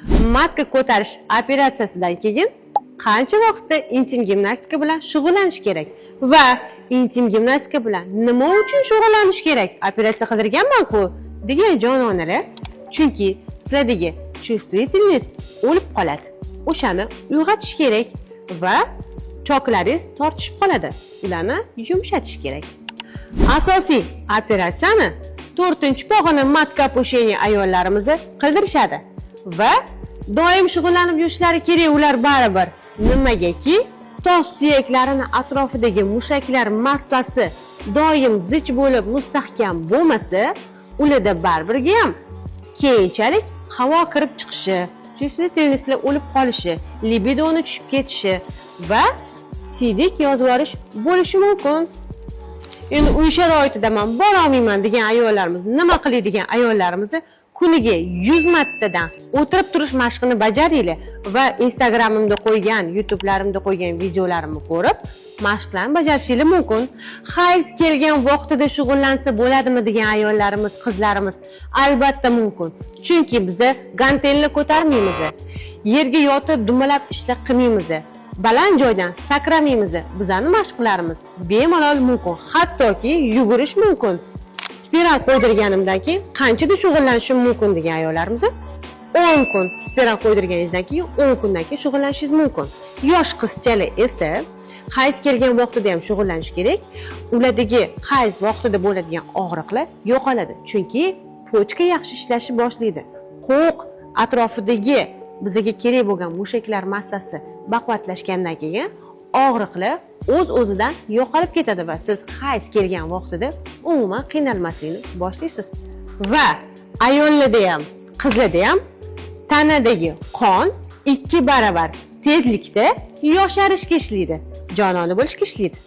Матка ko'tarish operatsiyasidan keyin qancha vaqtda intim gimnastika bilan shug'ullanish kerak va intim gimnastika bilan nima uchun shug'ullanish kerak, operatsiya qildirganman-ku, degan jononalar, chunki sizlardagi чувствительность o'lib qoladi, o'shani uyg'otish kerak va choklaringiz tortishib qoladi, ularni yumshatish kerak. Asosiy operatsiyani to'rtinchi pog'ona матка опущение ayollarimizni qildirishadi va doim shug'ullanib yurishlari kerak ular baribir. Nimagaki, tos suyaklarini atrofidagi mushaklar massasi doim zich bo'lib, mustahkam bo'lmasa, ularda baribirga ham keyinchalik havo kirib chiqishi, чувствительность lar o'lib qolishi, libidoni tushib ketishi va siydik yozib yuborish bo'lishi mumkin. Endi uy sharoitida man borolmayman degan ayollarimiz nima qiladigan ayollarimizni kuniga 100 martadan o'tirib turish mashqini bajaringlar va Instagramimda qo'ygan, YouTubelarimda qo'ygan videolarimni ko'rib, mashqlarni bajarishinglar mumkin. Hayz kelgan vaqtida shug'ullansa bo'ladimi degan ayollarimiz, qizlarimiz, albatta mumkin. Chunki biza gantelni ko'tarmaymiz. Yerga yotib dumalab ishlar qilmaymiz. Baland joydan sakramaymiz. Bizani mashqlarimiz bemalol mumkin. Hattoki yugurish mumkin. Spiral qo'ydirganimdan keyin qanchada shug'ullanishim mumkin degan ayollarimiz, 10 kun spiral qo'ydirganingizdan keyin 10 kundan keyin shug'ullanishingiz mumkin. Yosh qizchalar esa hayz kelgan vaqtida ham shug'ullanish kerak. Ulardagi hayz vaqtida bo'ladigan og'riqlar yo'qoladi. Chunki почка yaxshi ishlashni boshlaydi. Qo'q atrofidagi bizga kerak bo'lgan mushaklar massasi baquvvatlashgandan keyin og'riqlar o'z o'zidan yo'qolib ketadi va siz hayz kelgan vaqtida umuman qiynalmaslikni boshlaysiz. Va ayollarda ham, qizlarda ham tanadagi qon 2 baravar tezlikda yosharishga ishlaydi, jonona bo'lishga ishlaydi.